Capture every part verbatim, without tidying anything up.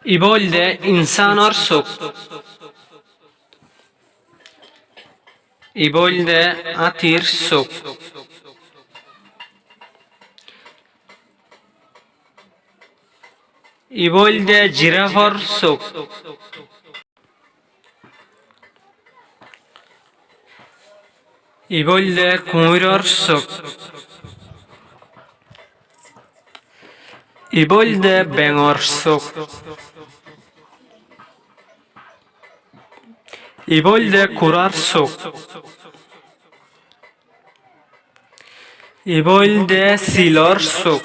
Ibá óilde insánor suk. Ibá óilde áñtir suk. Ibá óilde jiráfor suk. Ibá óilde kuñiror suk. Ibá óilde beñgor suk. Ibá óilde kurár suk. Ibá óilde silor suk.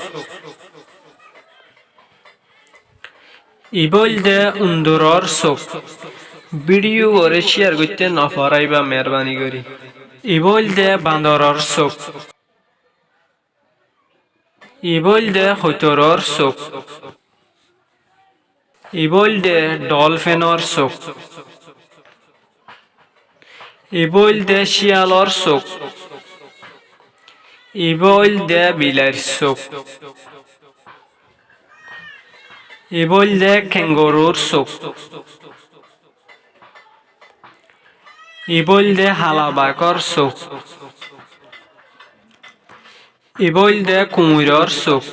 Ibá óilde unduror suk. Bídiyu goré cíyar goitté noforáiba meérbani gorí. Ibá óilde bandoror suk. Ibá óilde hoitoror suk. Ibá óilde dholfenor suk. Ibá óilde cíyalor suk. Ibá óilde bilair suk. Ibá óilde kengurur suk. Ibá óilde hala bakór suk. Ibá óilde kuñiror suk.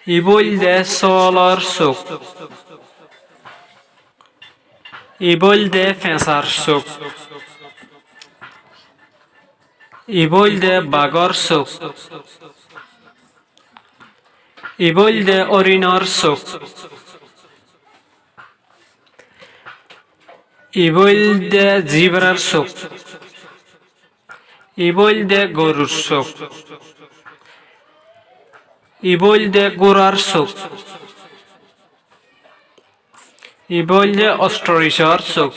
Ibá óilde sóolor suk. Ibá óilde feñsar suk. Ibá óilde bagór suk. Ibá óilde órinor suk. Ibá óilde zíbrar suk. Ibá óilde gorur suk. Ibá óilde gúrar suk. Ibá óilde ostoricor suk.